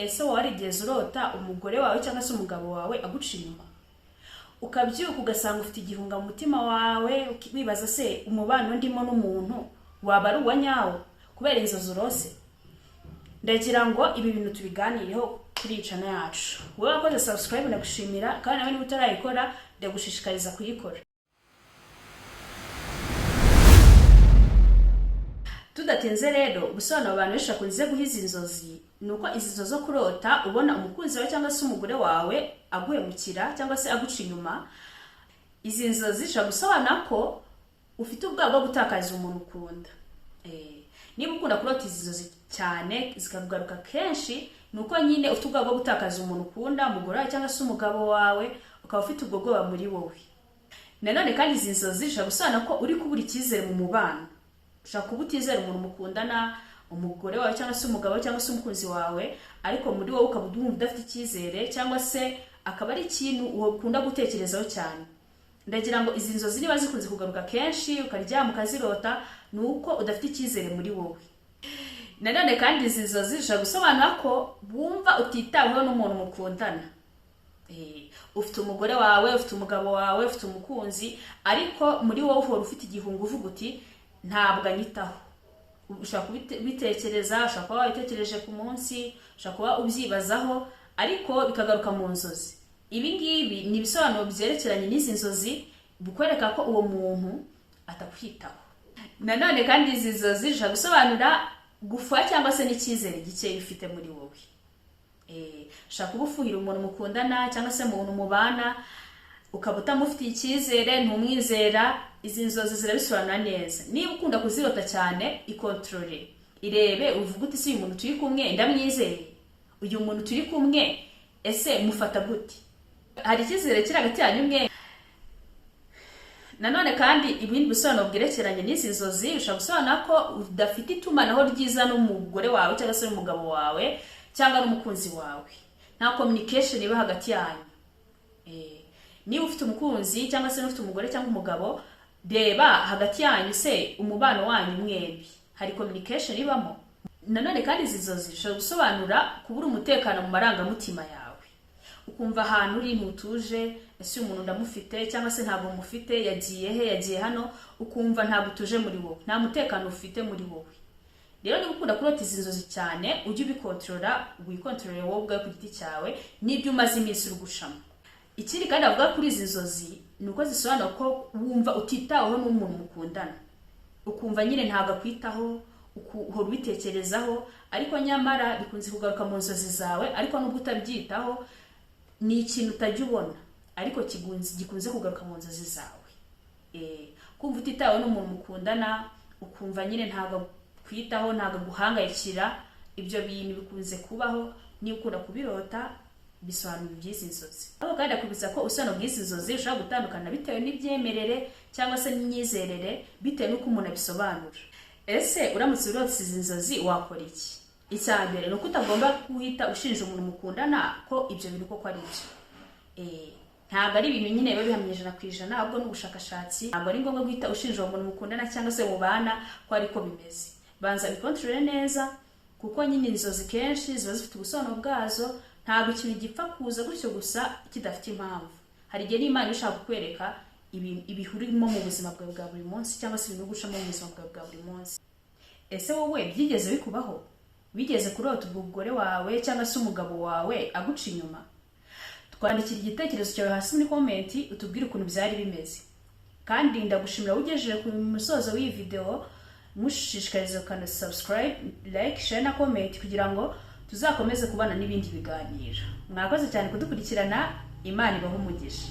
Ese wowe warigeze urota umugore wawe cyangwa se umugabo wawe aguca inyuma, ukabyuka ugasanga ufite igihunga mu mutima wawe, wibaza se umubano ndimo n'umuntu waba ari uwa nyawo kubera inzozi urose? Ndagira ngo ibi bintu tubiganireho kuri iyi channel yacu. Wowe wakoze subscribe ndagushimira, kandi nawe niba utarayikora ndagushishikariza kuyikora. Tudatinze rero, ubusobanuro abantu benshi bakunze guha izi nzozi ni uko izi nzozi zo kurota ubona umukunzi wawe cyangwa se umugore wawe aguhemukira cyangwa se aguca inyuma, izi nzozi zishobora gusobanura ko ufite ubwoba bwo gutakaza umuntu ukunda. Niba ukunda kurota izi nzozi cyane zikakugaruka kenshi, ni uko nyine ufite ubwoba bwo gutakaza umuntu ukunda, umugore wawe cyangwa se umugabo wawe, ukaba ufite ubwo bwoba muri wowe. Nanone kandi izi nzozi zishobora gusobanura ko uri kubura icyizere mu mubano. Ushobora kuba utizera umuntu mukundana, umugore wawe cyangwa se umugabo cyangwa se umukunzi wawe, ariko muri wowe ukaba wumva udafite icyizere, cyangwa se akaba ari ikintu ukunda gutekerezaho cyane. Ndagira ngo izi nzozi niba zikunze kugaruka kenshi, ukaryama ukazirota, ni uko udafite icyizere muri wowe. Nanone kandi izi nzozi zishobora gusobanura ko wumva utitaweho n'umuntu mukundana. Ufite umugore wawe, ufite umugabo wawe, ufite umukunzi, ariko muri wowe uhora ufite igihunga uvuga uti ntabwo anyitaho. Ushobora kubitekereza, ushobora kuba wabitekereje ku munsi, ushobora kuba ubyibazaho, ariko bikagaruka mu nzozi. Ibi ngibi ni ibisobanuro byerekeranye n'izi nzozi, bikwereka ko uwo muntu atakwitaho. Nanone kandi izi nzozi zishobora gusobanura gufuha cyangwa se n'icyizere gike ufite muri wowe. Ushobora kuba ufuhira umuntu mukundana cyangwa se umuntu mubana, ukaba utamufitiye icyizere, ntumwizera. Izi nzozi zirabisobanura neza. Niba ukunda kuzirota cyane, ikontorore, irebe, uvuge uti si uyu muntu turi kumwe ndamwizeye, uyu muntu turi kumwe ese mufata gute, hari icyizere kiri hagati yanyu mwe. Nanone kandi ibindi bisobanuro bwerekeranye n'izi nzozi bishobora gusobanura ko udafite itumanaho ryiza n'umugore wawe cyangwa se n'umugabo wawe cyangwa n'umukunzi wawe, nta communication iba hagati yanyu. Niba ufite umukunzi cyangwa se ufite umugore cyangwa umugabo, reba hagati yanyu se umubano wanyu mwembi hari communication ibamo. Nanone kandi izi nzozi zishobora gusobanura kubura umutekano mu marangamutima yawe, ukumva ahantu uri ntutuje, ese uyu muntu ndamufite cyangwa se ntabwo mufite, yagiye he, yagiye hano, ukumva ntabwo utuje muri wowe, nta mutekano ufite muri wowe. Rero niba ukunda kurota izi nzozi cyane, ujye ubikontorora, wikontorore wowe ubwawe ku giti cyawe n'ibyo umaze iminsi uri gucamo. Ikindi kandi avuga kuri izi nzozi ni uko zisobanura ko wumva utitaweho n'umuntu mukundana, ukumva nyine ntabwo akwitaho, uhora ubitekerezaho, ariko nyamara bikunze kugaruka mu nzozi zawe, ariko nubwo utabyitaho ni ikintu utajya ubona, ariko gikunze kugaruka mu nzozi zawe. Kumva utitaweho n'umuntu mukundana, ukumva nyine ntabwo akwitaho, ntabwo aguhangayikira, ibyo bintu bikunze kubaho. Niba ukunda kubirota bisobanura iby'izi nzozi. Ariko kandi akwibutsa ko ubusobanuro bw'izi nzozi bushobora gutandukana bitewe n'imyemerere cyangwa se n'imyizerere, bitewe n'uko umuntu abisobanura. Ese uramutse urose izi nzozi wakora iki? Icya mbere ni uko utagomba guhita ushinja umuntu mukundana ko ibyo bintu koko ari byo. Ntabwo ari ibintu nyine biba bihamye 100%, ahubwo ni ubushakashatsi. Ntabwo ari ngombwa guhita ushinja uwo muntu mukundana cyangwa se mubana ko ariko bimeze. Banza ubikontorore neza, kuko nyine inzozi kenshi ziba zifite ubusobanuro bwazo. Ntabwo ikintu gipfa kuza gutyo gusa kidafite impamvu. Hari igihe n'Imana ishaka kukwereka ibihurimo mu buzima bwawe bwa buri munsi, cyangwa se ibintu gucamo mu buzima bwawe bwa buri munsi. Ese wowe byigeze bikubaho? Wigeze kurota umugore wawe cyangwa se umugabo wawe aguca inyuma? Twandikira igitekerezo cyawe hasi muri comment, utubwire ukuntu byari bimeze. Kandi ndagushimira ugejeje ku musozo w'iyi video, mushishikariza gukanda subscribe, like, share na comment kugira ngo tuzakomeze kubana n'ibindi biganiro. Mwakoze cyane kudukurikirana, Imana ibahe umugisha.